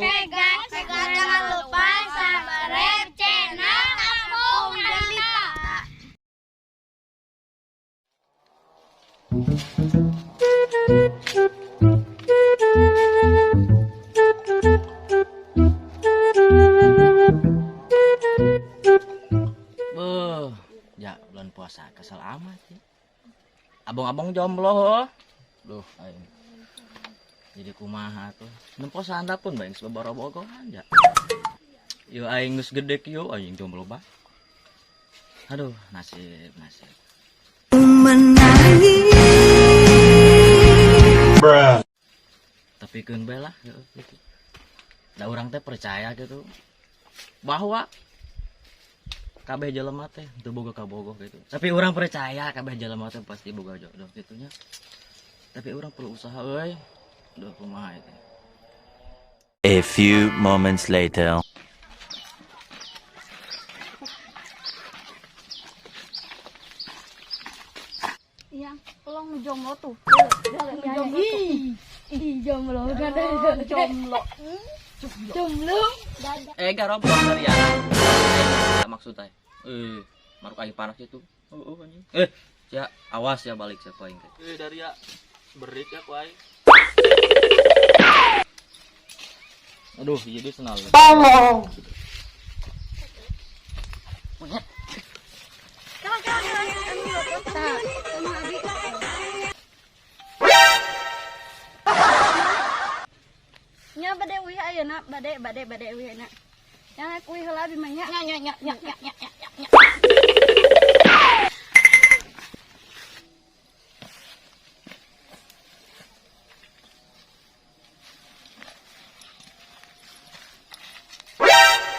Oke guys, jangan lupa subscribe channel Kampung Jelita. Beuh, ya bulan puasa kesel amat ya. Abang-abang jomblo heuh. Duh, aing. Jadi kumaha tuh. Nempo sanda pun bae geus baborobogohan ja. Yo aing geus gede kieu aing jomblo bae. Aduh, nasib, nasib. Menangis. Bruh. Tapi keun bae lah heuh gitu. Da urang teh percaya gitu bahwa kabeh jelema teh teu boga kabogoh gitu. Tapi urang percaya kabeh jelema teh pasti boga jodoh gitu nya. Tapi urang perlu usaha euy. Duh, kumaha itu. A few moments later. Iya, pelong jomblo tuh. Jomblo. Ih, jomblo kan jomblo. Jomblo. Garompong dari ya. Maksud teh. Maruk aing panas itu. Oh, anjing. Ya, awas ya balik siapa aing teh. Dari ya. Berit ya ku aing. Aduh, jadi senal. Tolong. Nya bade uih ayeuna, bade bade bade uih ayeuna. Yang uih heula abi mah nya. Nya nya nya nya nya nya nya.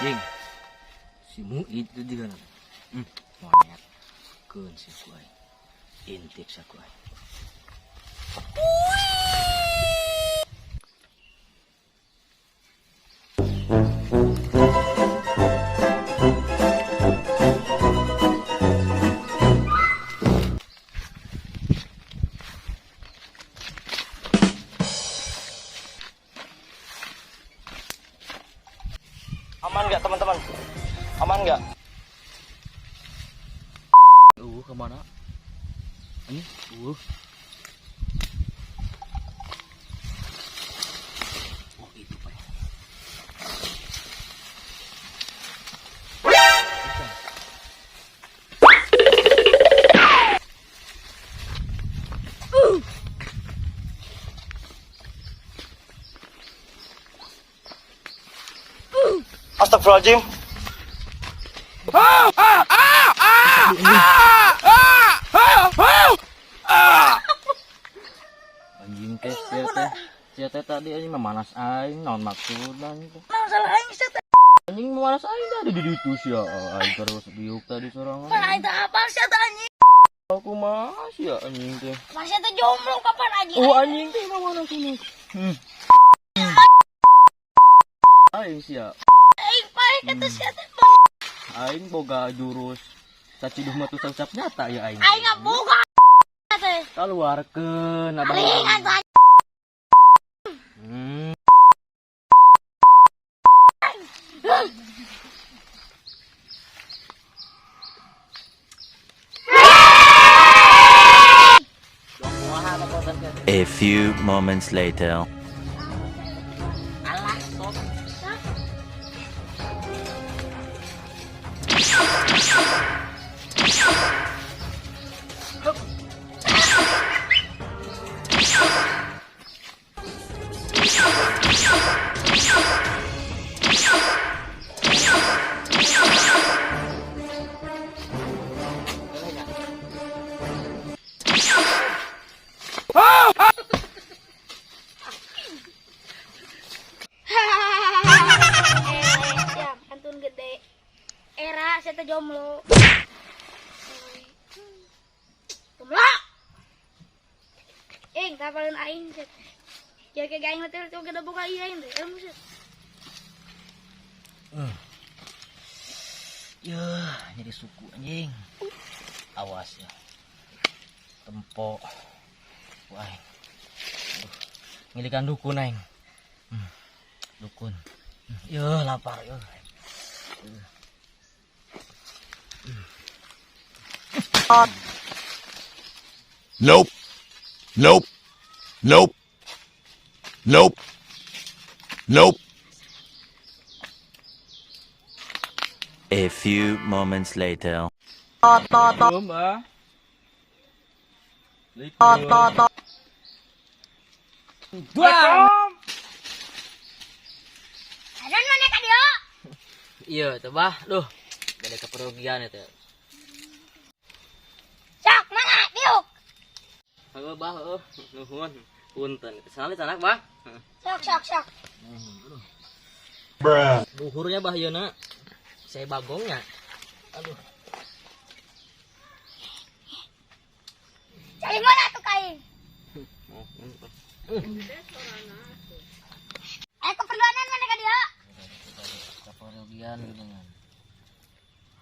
Jing. Si Muid itu juga nanti. Monyet. Keun si ku aing. Intip saku aing. Aman nggak teman-teman? Aman nggak? Kemana? Ini, Oh, itu pak. Astagfirullahaladzim. Anjing teh, sia teh. Sia teh tadi anjing memanas aing, naon maksudna anjing teh? Naon salah aing sia teh? Anjing memanas aing tadi di ditu sia, aing terus diuk tadi sorangan. Pan aing teh apal sia teh anjing. Aku mah sia anjing teh. Pan sia teh jomblo kapan anjing? Oh anjing teh memanas ini. Aing sia. Aing pae kata sia teh. Aing boga jurus saciduh mah tuh saucap nyata ya aing. Aing ngaboga teh. Kaluarkeun abang. Ringan teh. A few moments later. Alah, sok. Siap, kantun gede. Era saya teh jomblo. Jomblo. Ing, kapalin aing sia. Ya kayak aing teh tuh gede buka ieu aing teh. Ilmu sia. Yeuh, nyeri suku anjing. Awas ya. Tempo. Wah. Aduh. Ngilikan dukun aing. Dukun. Yo lapar yo. Nope. Nope. Nope. Nope. Nope. A few moments later. Belum, Bah. Dua. Adan mana ka dieu? Iya, tuh bah. Duh, beda keperugian itu. Sok mana diuk. Heuh, bah, heuh. Nuhun. Punten. Sanali canak, bah. Sok sok sok. Luhurnya bah ieu na. Saya bagongnya. Aduh. Cari mana tuh kain? Eh keperluanan mana ka dieu? Keperugian gitu kan.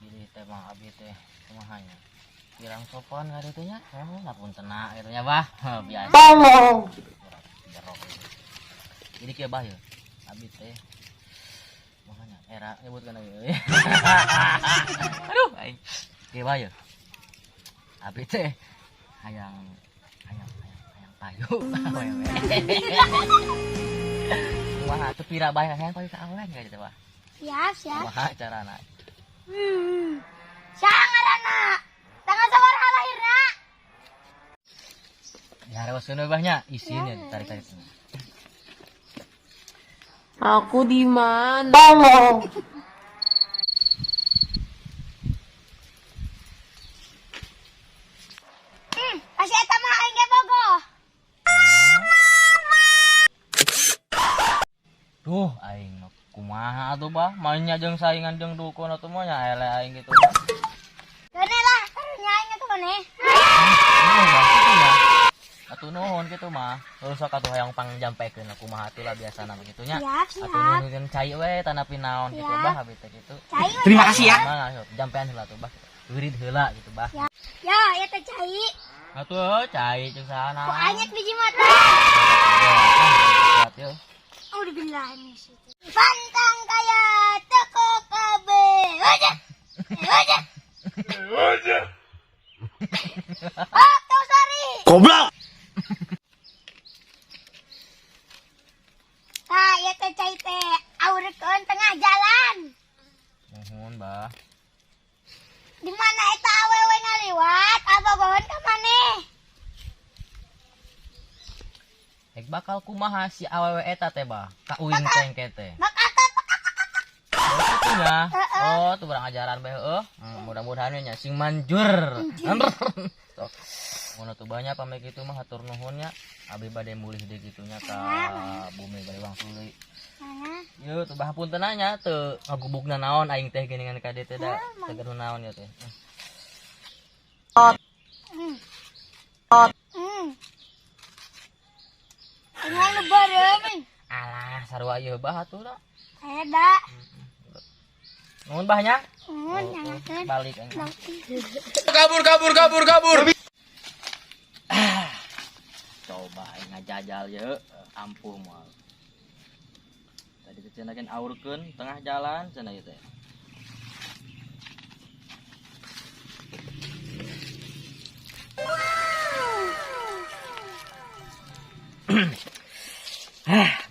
Jadi teh mah abi teh kumaha nya. Kirang sopan ka ditu nya. Heuh, punten gitu nya, bah. Biasa. Tolong. Jerok. Jadi kieu bah ya. Abi teh makanya era nyebutkan lagi. Aduh, aing. Kieu bah ya. Abi teh hayang hayang hayang hayang payu. Kumaha teu pira bae hayang payu ka awewe gitu bah. Siap siap. Kumaha carana? Saha ngaranna? Tanggal sabaraha lahirna? Diharoskeun we bah nya, isin ya tarik-tarik. Aku di mana? Tolong. Kasih eta mah aing ge bogoh. Duh, aing mah kumaha atuh bah, mainnya jeung saingan jeung dukun atuh mah nya ele aing gitu bah. Keune lah, karunya aing atuh maneh. Nuhun bah kitu nya. Atuh nuhun kitu mah. Heuh sok atuh hayang pangjampekeun kumaha atuh lah biasana mah kitu nya. Siap Atuh siap. nuhun cai we tanapi naon gitu Siap. bah abi teh kitu. Cai we. Terima kasih ya. Mana sok jampean heula atuh bah. Wirid heula gitu bah. Ya, ya teh cai. Atuh cai jeung saha Ku aing biji mata. Yo. Udah bilang Pantang kaya teko kabe. Aja. Aja. Oh, tau sari. Goblok. Tah, ya teh cai teh aurkeun tengah jalan. Nuhun bah. Di mana eta awewe ngaliwat, abogohan ka maneh? Ek bakal kumaha si awewe eta teh bah. Ka uing teh engke teh. Bakal teh Oh, kitu nya. Heeh. Oh, tuh barang ajaran bae heueuh. Mudah-mudahan nya sing manjur. Sok. Ngono tuh banyak pamit kitu mah hatur nuhun nya. Abi bade mulih deui kitu nya ka bumi bade wangsuli. Mana? Yeuh tuh bah punten nya teu ngagubugna naon aing teh geuningan ka dieu teh da teu gaduh naon ya teh. Ini nu bareumeun. Alah, sarua ieu bah atuh da. Eda. Nuhun bah nya. Nuhun, nyangakeun. Balik aing. Kabur, kabur, kabur, kabur. Coba aing ngajajal ye, ampuh moal. Tadi teh cenah aurkeun tengah jalan cenah ieu teh.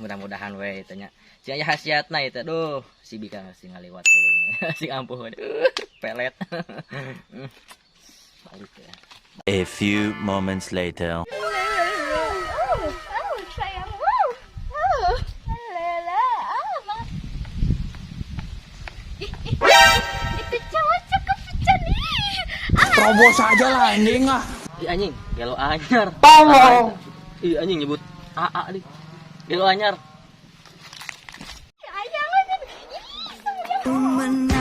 Mudah-mudahan we itu nya. Si aya khasiatna itu duh, si bika sing ngaliwat kayaknya. Sing ampuh aduh, pelet. Balik ya. A few moments later. Oh, sayang. Oh, oh. Lala, ah, ma. Ih, ih, ih, itu cowok cakep pisan ih. Ah, Terobos aja lah anjing ah. Ih anjing, gelo anyar. Tolong. Ih anjing nyebut AA nih. Gelo anyar. ayang aja. Ih, sayang.